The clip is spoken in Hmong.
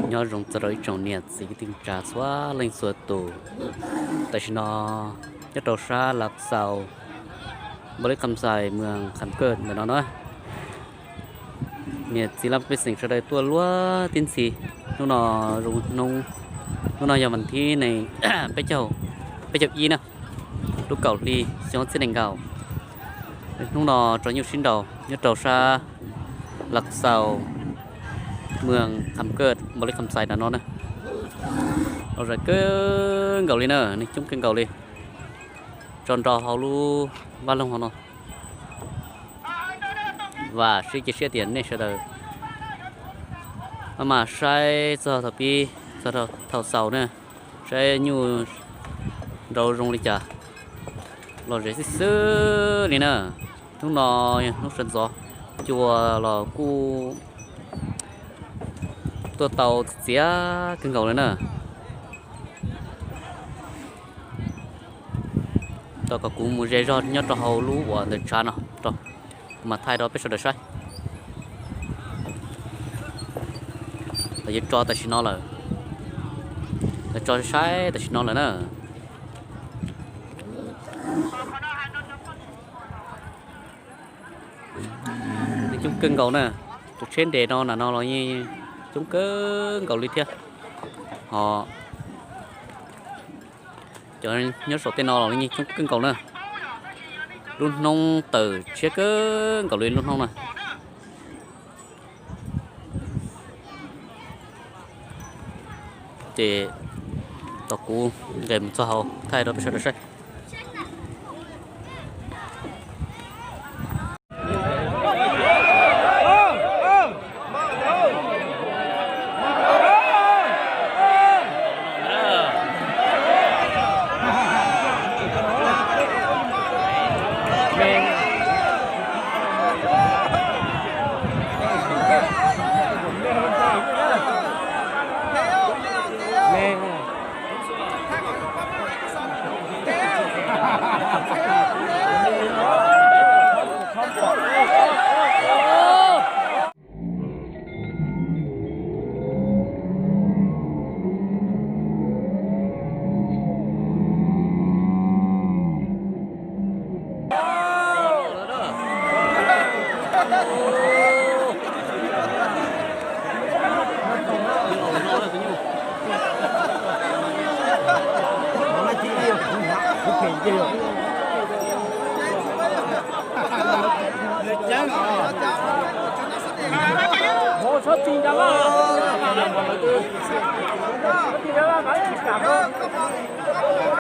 Nyob zoo txog rau ib tsoom niam txiv kwv tij neej tsa txhua leej txhua tus. Tam sim no nyob rau sab Lav Xaus, npau li Kham Xais, moos Kham Kaj ntawm no na. Niam txiv laj mej pej xeem sawv daws tuaj luag tib ntxhi. Hnub no zoo hnub, hnub no yog vas thib nees peb caug, peb caug ib na, lub kaum hli xyoo ob txhiab nees nkaum. Hnub no tso nyuj sib nraus nyob rau sab Lav Xaus, moos Kham Kaj, npau li Kham Xais ntawm no na. Los zam kawg nkaus li na, neeg coob kawg nkaus li. Tso nrau hauv lub vaj loog hauv no. Vam thiab cia siab tias nej sawv daws maj mam saib txog thaum pib txog thaum xaus na, saib nyuj nrau zoo li cas. Los zem xib xwb li na. Hnub no hnub sawv ntxov, cua los kuj tuaj tau txias kawg nkaus li na. Tos kom kuv mus ze zog nyob rau hauv lub uas ntawm tshav no, kuv mam thaij rau peb sawv daws saib. Lawv yuav tso tam sim no lawm, lawv tso saib tam sim no lawm na. Coob kawg nkaus na, cov tsheb nres no na no los yeej coob kawg nkaus li thiab. Ho cov nyob saum tej no los yeej coob kawg nkaus na. Lub hnub tawm tshiab kawg nkaus li lub hnub na. Ces tos kuv nqes mus txog hauv thaij rau peb sawv daws saib.